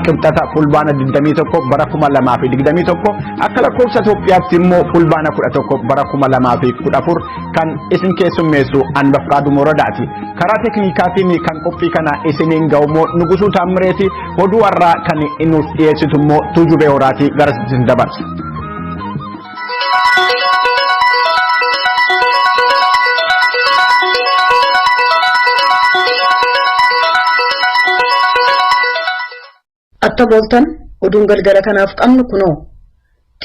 Qibxata Fulbaana 21 bara 2021, akka lakkoofsa Itoophiyaatti immoo Fulbaana 11 bara 2014, kan isin keessummeessu Anbafqaaduu Moradaati. Karaa teeknikaatiin kan qophii kana isiniin ga'u immoo Nugusuu Taammireeti. Oduu har'aa kan nuuf dhiyeessitu immoo Tuujubee Horaatii, gara isin dabarsa. Attam ooltan, oduun galgala kanaaf qabnu kunoo.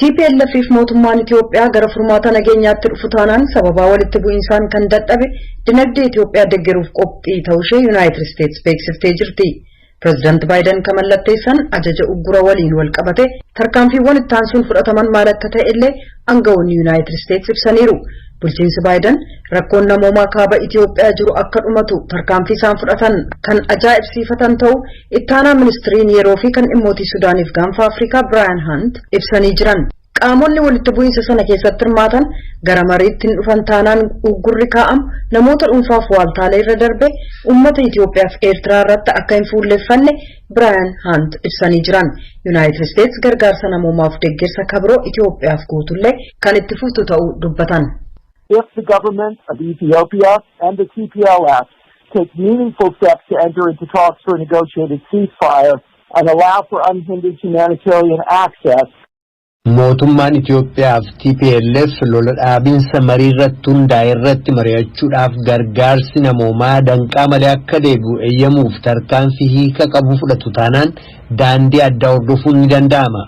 TPLF fi mootummaan Itiyoophiyaa gara furmaata nageenyaatti dhufu taanaan sababaa walitti bu'insaan kan dadhabe dinagdee Itiyoophiyaa deeggaruuf qophii ta'ushee Yuunaayitid Isteetsi beeksiftee jirti. Pireezidaanti Baayiden kan mallatteessan ajaja uggura waliin wal qabate tarkaanfiiwwan itti aansuun fudhataman maal akka ta'e illee aangawoonni Yuunaayitid Isteetsi ibsaniiru. Bulchiinsi Baayiden rakkoon namoomaa kaaba Itiyoophiyaa jiru akka dhumatu tarkaanfii isaan fudhatan kan ajaa'ibsiifatan ta'u ittaanaa ministiriin yeroo fi kan dhimmootii Sudaaniif Gaanfa Afrikaa Biraayan Hunt ibsanii jiran. Qaamonni walitti bu'iinsa sana keessatti hirmaatan gara mariitti hin dhufan taanaan uggurri kaa'amu namoota dhuunfaaf waaltaalee irra darbe uummata Itiyoophiyaa fi Eertiraa irratti akka hin fuulleffanne Biraayan Hunt ibsanii jiran. Yuunaayitid Isteetsi gargaarsa namoomaaf deeggarsa kabiroo Itiyoophiyaaf guutullee kan itti fuftu ta'uu dubbatan. If the government of Ethiopia and the TPLF take meaningful steps to enter into talks for a negotiated ceasefire and allow for unhindered humanitarian access. Mootummaan Itiyoophiyaa fi TPLF lola dhaabinsa marii irratti hundaa'e irratti mari'achuudhaaf, gargaarsi namoomaa danqaa malee akka deebi'u eeyyamuuf tarkaanfii hiika qabu fudhatu taanaan daandii addaa hordofuun ni danda'ama.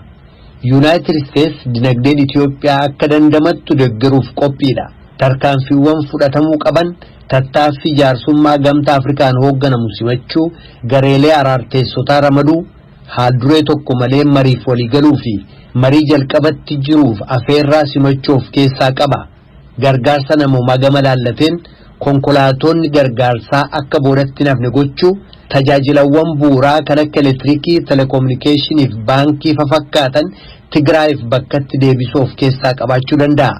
Yuunaayitid Isteets dinagdeen Itiyoophiyaa akka dandamattu deeggaruuf qophiidha. Tarkaanfiiwwan fudhatamuu qaban tattaaffii jaarsummaa Gamtaa Afrikaan hoogganamu simachuu, gareelee araarteessotaa ramaduu, haalduree tokko malee mariif waliigaluu fi marii jalqabatti jiruuf afeerraa simachuu of keessaa qaba. Gargaarsa namoomaa gama laallateen konkolaatonni gargaarsaa akka boodatti nafne gochuu, tajaajilawwan bu'uuraa kan akka elektiriikii, telekominikeeshinii fi baankii fafakkaatan Tigraayiif bakkatti deebisuu of keessaa qabaachuu danda'a.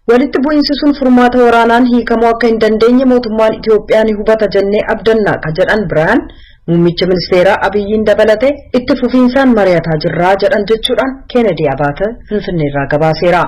Walitti bu'iinsi sun furmaata waraanaan hiikamuu akka hin dandeenye mootummaan Itiyoophiyaa ni hubata jennee abdanna ka jedhan Biraan, muummicha ministeeraa Abiyyiin dabalate itti fufiinsaan mari'ataa jirraa jedhan jechuudhaan Keenedi Abaate Finfinneerraa gabaaseera.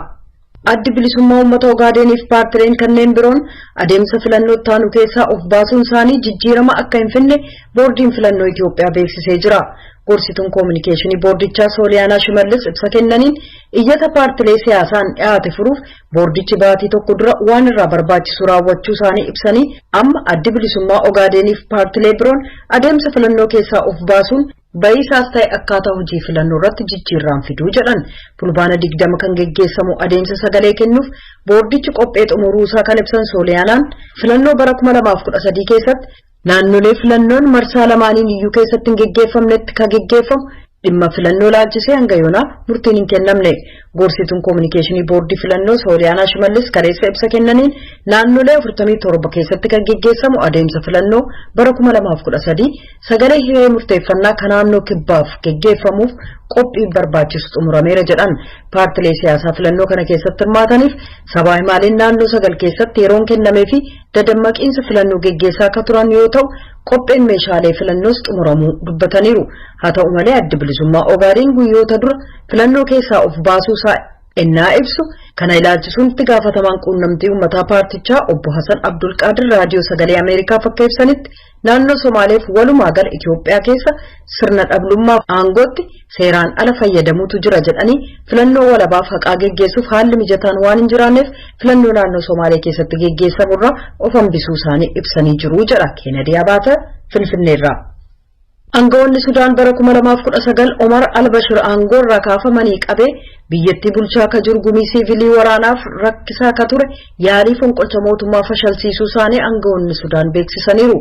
Addi Bilisummaa Uummata Ogaadeniif paartileen kanneen biroon adeemsa filannoo taanu keessaa of baasuun isaanii jijjiirama akka hin finne boordiin filannoo Itiyoophiyaa beeksisee jira. Gorsituun koominikeeshinii boordichaa Sooliyaanaa Shimallis ibsa kennaniin iyyata paartilee siyaasaan dhiyaate furuuf boordichi baatii tokko dura waan irraa barbaachisu raawwachuu isaanii ibsanii, amma Addi Bilisummaa Ogaadeniif paartilee biroon adeemsa filannoo keessaa of baasuun ba'iisaas ta'e akkaataa hojii filannoo irratti jijjiirraan fiduu jedhan. Fulbaana 20 kan geggeessamu adeemsa sagalee kennuuf boordichi qophee xumuruusaa kan ibsan Sooliyaanaan, filannoo bara 2013 keessatti naannolee filannoon marsaa lamaaniin iyyuu keessatti hin geggeeffamnetti kan geggeeffamu dhimma filannoo laalchisee hanga yoonaa murtiin hin kennamne. Gorsituun koominikeeshinii boordii filannoo Sooliyaanaa Shimallis kaleessa ibsa kennaniin naannolee 47 keessatti kan geggeessamu adeemsa filannoo bara 2013 sagalee hiree murteeffannaa kan naannoo kibbaaf geggeeffamuuf qophiin barbaachisu xumurameera jedhan. Paartilee siyaasaa filannoo kana keessatti hirmaataniif sabaa himaaleen naannoo 9 keessatti yeroon kennamee fi dadammaqiinsa filannoo geggeessaa akka turan yoo ta'u, qopheen meeshaalee filannoos xumuramuu dubbataniiru. Haa ta'u malee, Addi Bilisummaa Ogaadeen guyyoota dura filannoo keessaa of baasuusaa ennaa ibsu, kana ilaalchisuun itti gaafatamaan quunnamtii uummataa paartichaa obbo Hasan Abdulqaadir Raadiyoo Sagalee Ameerikaaf akka ibsanitti, naannoo Somaaleef walumaa gala Itiyoophiyaa keessa sirna dhablummaa aangootti seeraan ala fayyadamuutu jira jedhanii, filannoo walabaaf haqaa geggeessuuf haalli mijataan waan hin jiraanneef filannoo naannoo Somaalee keessatti geggeessamurraa of hambisuu isaanii ibsanii jiru jedha Keenadi Abaata Finfinneerraa. Aangawoonni Sudaan bara 2019 Omar Albashir aangoo irraa kaafamanii qabee biyyattii bulchaa akka jiru gumii siivilii waraanaaf rakkisaa akka ture yaalii fonqolcha mootummaa fashalsiisuu isaanii aangawoonni Sudaan beeksisaniiru.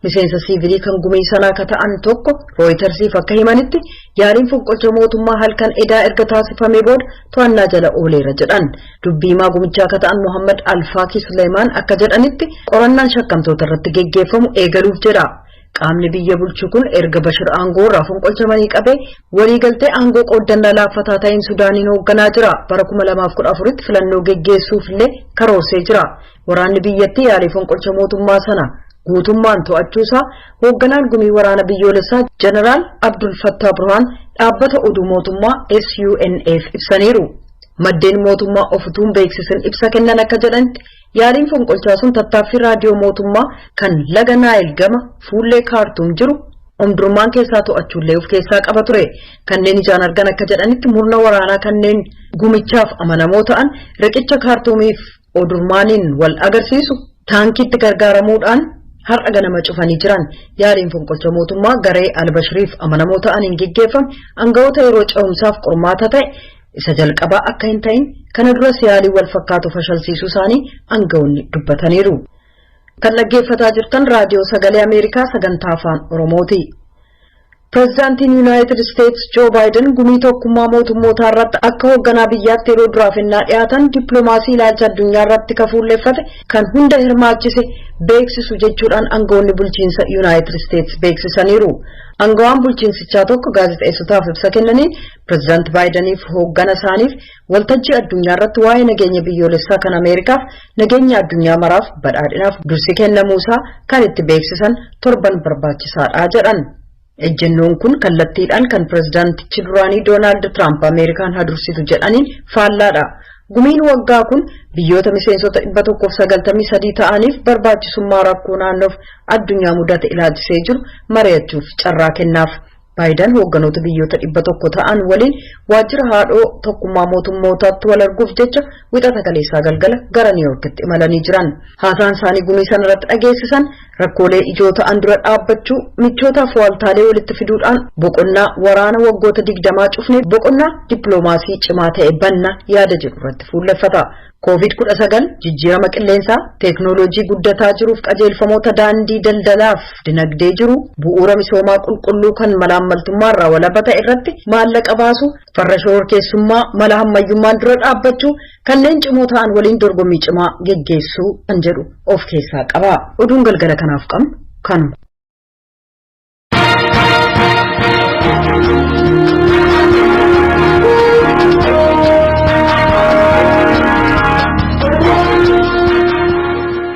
Miseensa siivilii kan gumii sanaa akka ta'an tokko Rooyitersiif akka himanitti, yaaliin fonqolcha mootummaa halkan edaa erga taasifamee booda to'annaa jala ooleera jedhan. Dubbii himaa gumichaa akka ta'an Muhammad Alfaakii Suleemaan akka jedhanitti, qorannaan shakkamtoota irratti geggeeffamu eegaluuf jedha. Qaamni biyya bulchu kun erga Bashir aangoo irraa fonqolchamanii qabee waliigaltee aangoo qooddannaa laaffataa ta'een Sudaaniin hoogganaa jira. Bara 2014tti filannoo geggeessuuf illee karoorsee jira. Waraanni biyyattii yaalii fonqolcha mootummaa sana Guutummaan to'achuusaa hoogganaan gumii waraana biyyoolessaa Jeneraal Abdul Fattah Burhaan dhaabbata oduu mootummaa SUNAf ibsaniiru. Maddeen mootummaa of utuu hin beeksisin ibsa kennan akka jedhanitti, yaaliin fonqolchaa sun tattaaffii raadiyoo mootummaa kan laga Naayil gama fuullee Kaartuum jiru Omdurmaan keessaa to'achuullee of keessaa qaba ture. Kanneen ijaan argan akka jedhanitti, murna waraanaa kanneen gumichaaf amanamoo ta'an riqicha Kaartuumiif Omdurmaaniin wal agarsiisu taankiitti gargaaramuudhaan har'a ganama cufanii jiran. Yaaliin fonqolcha mootummaa garee Albashiriif amanamoo ta'aniin geggeeffame aangawoota yeroo ce'umsaaf qormaata ta'e isa jalqabaa akka hin ta'in, kana duras yaalii wal fakkaatu fashalsiisuu isaanii aangawoonni dubbataniiru. Kan dhaggeeffataa jirtan Raadiyoo Sagalee Ameerikaa sagantaa Afaan Oromooti. Pireezidaantiin Yuunaayitid Isteetsi Joo Baayiden gumii Tokkummaa Mootummootaa irratti akka hoogganaa biyyaatti yeroo duraaf ennaa dhiyaatan, dippiloomaasii ilaalcha addunyaa irratti kafuulleeffate kan hunda hirmaachise beeksisu jechuudhaan aangawoonni bulchiinsa Yuunaayitid Isteetsi beeksisaniiru. Aangawaan bulchiinsichaa tokko gaazexeessotaaf ibsa kennaniin, pireezidaanti Baayideniif hooggana isaaniif waltajjii addunyaa irratti waa'ee nageenya biyyoolessaa kan Ameerikaaf, nageenya addunyaa maraaf, badhaadhinaaf dursi kennamuusaa kan itti beeksisan torban barbaachisaadha jedhan. Ejjennoon kun kallattiidhaan kan pireezidaantichi duraanii Doonaald Tiraamp Ameerikaan hadursitu jedhaniin faallaadha. Gumiin waggaa kun biyyoota miseensota 193 ta'aniif barbaachisummaa rakkoo naannoof addunyaa mudate ilaalchisee jiru mari'achuuf carraa kennaaf. Baayiden hoogganoota biyyoota 100 ta'an waliin waajjira haadhoo Tokkummaa Mootummootaatti wal arguuf jecha Wixata kaleessaa galgala gara Niiyorkitti imalanii jiran. Haasaan isaanii gumii sana irratti dhageessisan rakkoolee ijoo ta'an dura dhaabbachuu, michootaaf waaltaalee walitti fiduudhaan boqonnaa waraana waggoota 20 cufnee boqonnaa dippiloomaasii cimaa ta'e banna yaada jedhu irratti fuulleffata. Covid-19, jijjiirama qilleensaa, teeknooloojii guddataa jiruuf qajeelfamoota daandii daldalaaf dinagdee jiru, bu'uura misoomaa qulqulluu kan malaammaltummaa irraa walaba ta'e irratti maallaqa baasu, farra shororkeessummaa mala hammayyummaan dura dhaabbachuu, kanneen cimoo ta'an waliin dorgommii cimaa geggeessuu kan jedhu of keessaa qaba. Oduun galgala kanaaf qabnu kanuma.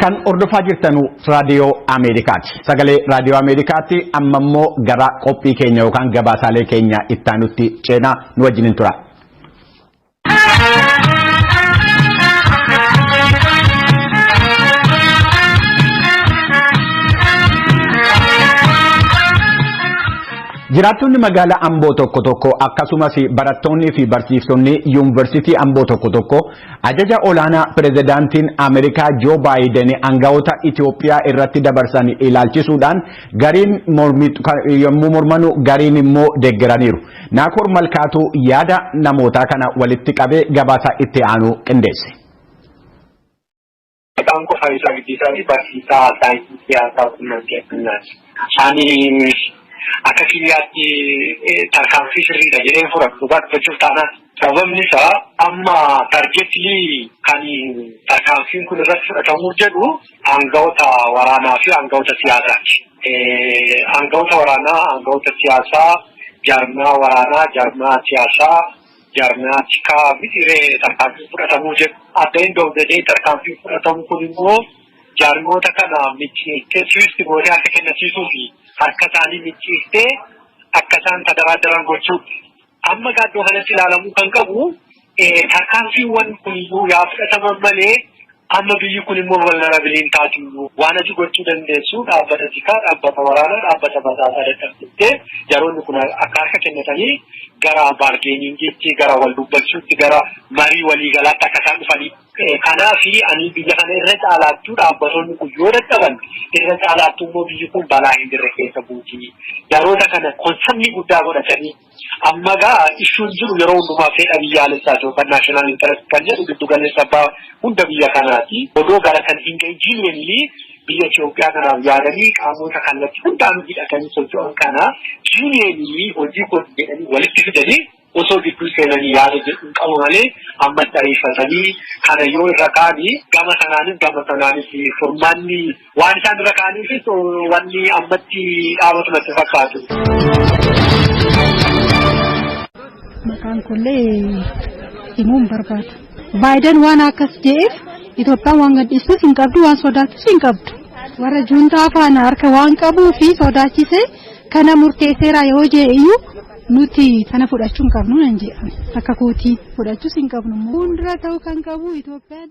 Kan hordofaa jirtanu Raadiyoo Ameerikaati. Sagalee Raadiyoo Ameerikaatti. Amma immoo gara qophii keenya yookaan gabaasaalee keenya ittaanutti ceenaa, nu wajjinin tura. Jiraattonni magaalaa Amboo tokko tokko, akkasumas barattoonnii fi barsiisonni yuunivarsiitii Amboo tokko tokko, ajaja olaanaa pirezidaantiin Ameerikaa Joo Baayiden aangawoota Itoophiyaa irratti dabarsan ilaalchisuudhaan gariin yommuu mormanu, gariin immoo deeggaraniiru. Naakoor Malkaatu yaada namootaa kana walitti qabee gabaasa itti aanu qindeesse. Maqaan koo Faayisaa Guddisaa fi barsiisaa saayinsii siyaasaa quunnamtii addunyaati. Ani akka kiyyaatti tarkaanfii sirriidha jedheen fudhatu, dhugaa dubbachuuf taanaan. Sababni isaa, amma target-ii kan tarkaanfiin kun irratti fudhatamuuf jedhu aangawoota waraanaa fi aangawoota siyaasaati. Aangawoota waraanaa, aangawoota siyaasaa, jaarmaa waraanaa, jaarmaa siyaasaa, jaarmaa tikaa mitiree tarkaanfiin fudhatamuu jedhu. At the end of the day, tarkaanfiin fudhatamu kun immoo jaarmoota kana micciirtee swift gootee harka kennisiisuu fi harka isaanii micciirtee akka isaan tadaraadaran gochuu. Amma iddoo kanatti ilaalamuu kan qabu, tarkaanfiiwwan kuniyyuu yaa fudhataman malee, amma biyyi kun immoo vulnerable-iin taatu. Waan ati gochuu dandeessu, dhaabbata tikaa, dhaabbata waraanaa, dhaabbata basaasaa dadhabsiftee jaroonni kun akka harka kennatanii gara bargaining-iitti, gara wal dubbachuutti, gara marii waliigalaatti akka isaan dhufanii. Kanaaf ani biyya kana irra caalaattuu dhaabbatoonni kun yoo dadhaban, irra caalaattuu immoo biyyi kun balaa hin jirre keessa buuti. Jaroota kana concern-ii guddaa godhatanii, amma gaa issuun jiru yeroo hundumaa fedha biyyaalessaati yookaan national interest kan jedhu giddu galeessa abbaa hunda biyya kanaati. Odoo gara kan hin gahin, genuinely biyya Itoophiyaa kanaaf yaadanii, qaamota kallattii hundaan hidhatanii socho'an kana genuinely hojii kooti jedhanii walitti fidanii osoo gidduu seenanii yaada jedhu qabu malee, ammas ariifatanii kana yoo irra kaa'anii, gama sanaanis furmaanni waan isaan irra kaa'aniifis wanni ammatti dhaabatu natti fakkaatu. Maqaan kollee himuun barbaada. Baayiden waan akkas jedheef, Itoophiyaan waan gadhiistus hin qabdu, waan sodaatus hin qabdu. Warra juuntaa faana harka waan qabuu fi sodaachise kana murteesseera yoo jee iyyuu nuti kana fudhachuu hin qabnu nan jedhame. Akka kootii fudhachuus hin qabnu. Fuuldura ta'uu kan qabu Itoophiyaan.